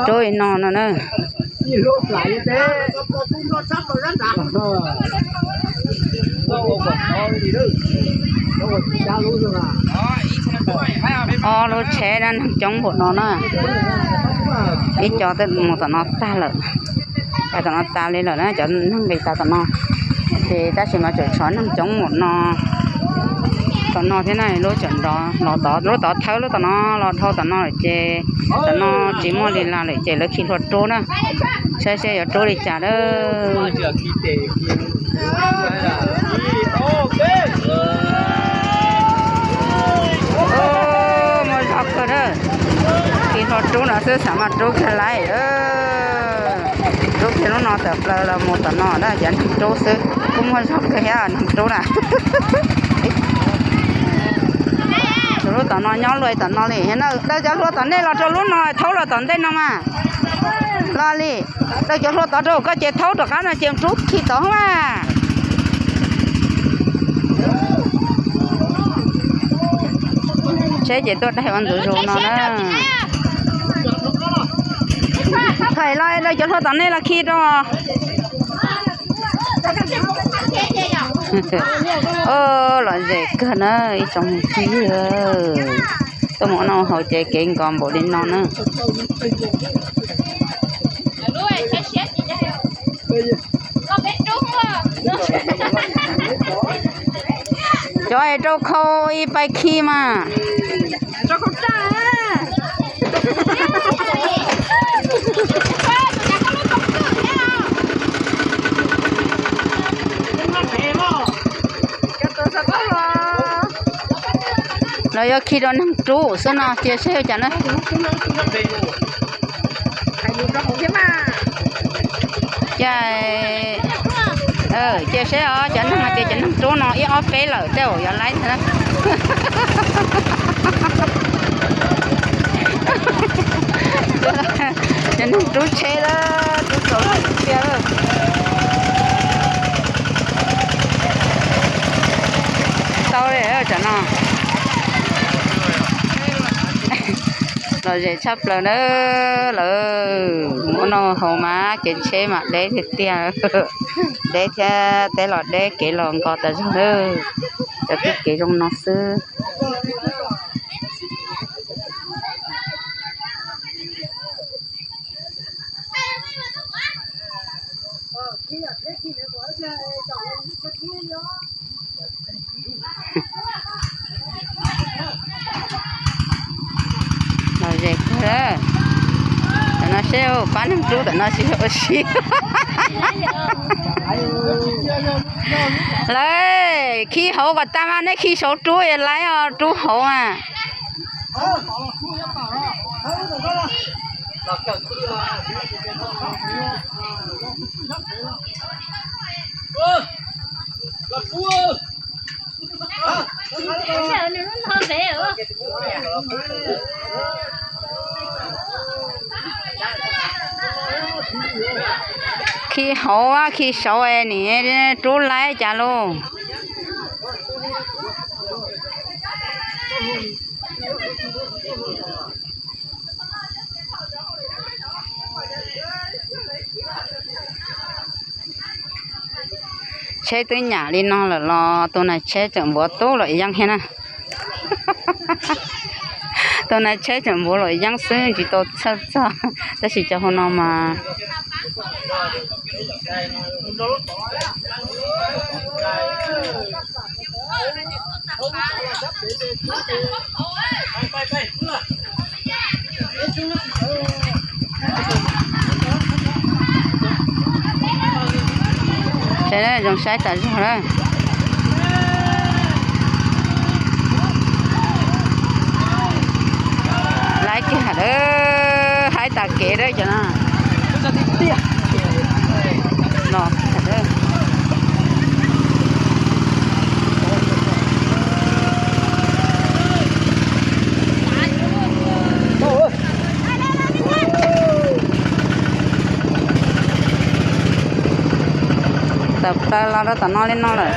Rub li no no na. Ob lub tsheb na, neeg coob npaum no na. Ib co twb mus tom no tag lawm. Tom no tas li lawm na, cov neeg nqis tas tom no. Ces tab sis mas tseem tshuav neeg coob npaum no tom no thiab na. Lub tseem nrov los tod, lub tod thawb lub tom no los dhau tom no lawm ces tom no tsis muaj li las lawm ces lawv khi hlua rub na. Saib seb yuav rub li cas na. Muaj zog kawg na. Khi hlua rub no xwb xav mas rub kiag laib. Rub kiag lub no tawm plaws los mus tom no na, cov neeg rub xwb. Kuj muaj zog kawg thiab neeg rub na. Tus lub tom no nyob luaj tom no li. Daws cov hlua tom nej los rau lub no, thaub los tom ntej no mas. Los li, daws cov hlua tod rau koj ces thaub rov qab no ces rub khi tod mas. Tsheb ces tuaj daig ua ntxuav zus no na. Thaum los daws cov hlua tom nej los khi rau. Lom zem kawg na ib tsoom phooj ywg. Tuaj mus no haus ces kev nkos npaum li no na. Cov es rau khau ib pais khi mas. Los yuav khi rau neeg rub xwb no, cia seb ua cas na. Cia, cia seb os, cov neeg no ces cov neeg rub no ib ob peb lawm tej zaum yuav laib thiab. Cov neeg rub tsheb lawm, rub tau tiag. Tau li tam no. Lom zem tshaj plaws na. Lawv mus ua noj haus mas kev tsheb mas deb tiag tiag. Deb thiab, teb los deb, kev los nkos tas zog na. Cov tib kev zoo no xwb. Lom zem kawg. Tam no seb pab neeg rub tam no seb ua si. Lawv khi hauv kom tag mas nej khi saud rub es laib os, rub hauv mas. Khi hauv, khi saud es nim rub laib cas lauj. Tsheb twb nyam li no lawm los tus nais tsheb tseem npuav tub los yeeb thiab na. Tus nais tsheb tseem npuav los yeeb xwb tsis tau txhawj txog, tab sis cov hauv no mas Zoo saib tas zog lawm. Laib kiag lawm, haib tas kev lawm cov no. Tawm plaws los rau tom no li no lawm.